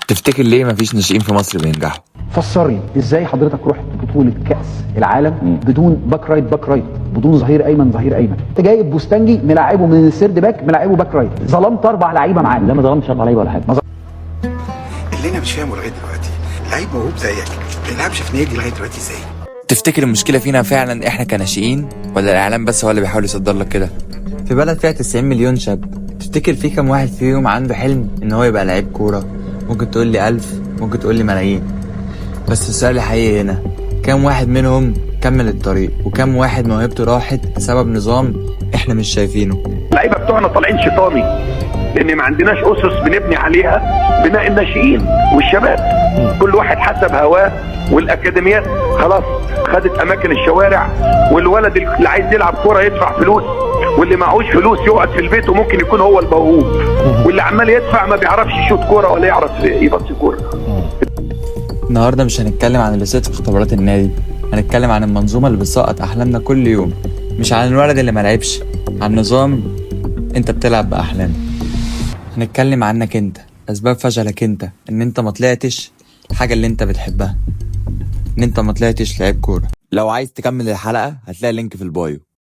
تفتكر ليه مفيش ناشئين في مصر بينجحوا؟ فسر لي ازاي حضرتك رحت بطوله كاس العالم بدون back right، back right، بدون ظهير ايمن، ظهير ايمن. انت جايب بوستانجي ملاعبه من ال third back، ملاعبه back right، ظلمت اربع لعيبة معاك. لا، ما ظلمتش اربع لعيبة ولا حاجه. اللي انا مش فاهمه لغاية دلوقتي، لعيب موهوب زيك ما بيلعبش في نادي لغاية دلوقتي ازاي؟ تفتكر المشكلة فينا فعلا احنا كناشئين، ولا الاعلام بس هو اللي بيحاول يصدر لك كده؟ في بلد فيها 90 مليون شاب، تفتكر في كام واحد فيهم عنده حلم ان هو يبقى لعيب كورة؟ ممكن تقول لي 1000، ممكن تقول لي ملايين، بس السؤال الحقيقي هنا: كام واحد منهم كمل الطريق؟ وكام واحد موهبته راحت بسبب نظام احنا مش شايفينه؟ اللعيبة بتوعنا طالعين شيطاني، لان ما عندناش اسس بنبني عليها بناء الناشئين والشباب. كل واحد حسب هواه، والاكاديميات خلاص خدت اماكن الشوارع، والولد اللي عايز يلعب كورة يدفع فلوس، واللي معهوش فلوس يقعد في البيت وممكن يكون هو الموهوب، واللي عمال يدفع ما بيعرفش يشوط كورة ولا يعرف يبصي كوره. النهارده مش هنتكلم عن اللي في اختبارات النادي، هنتكلم عن المنظومة اللي بتسقط أحلامنا كل يوم. مش عن الولد اللي ملعبش، عن نظام انت بتلعب بأحلامك. هنتكلم عنك انت، أسباب فشلك انت، ان انت ما طلعتش الحاجة اللي انت بتحبها، ان انت ما طلعتش لعيب كورة. لو عايز تكمل الحلقة هتلاقي ال link في ال bio.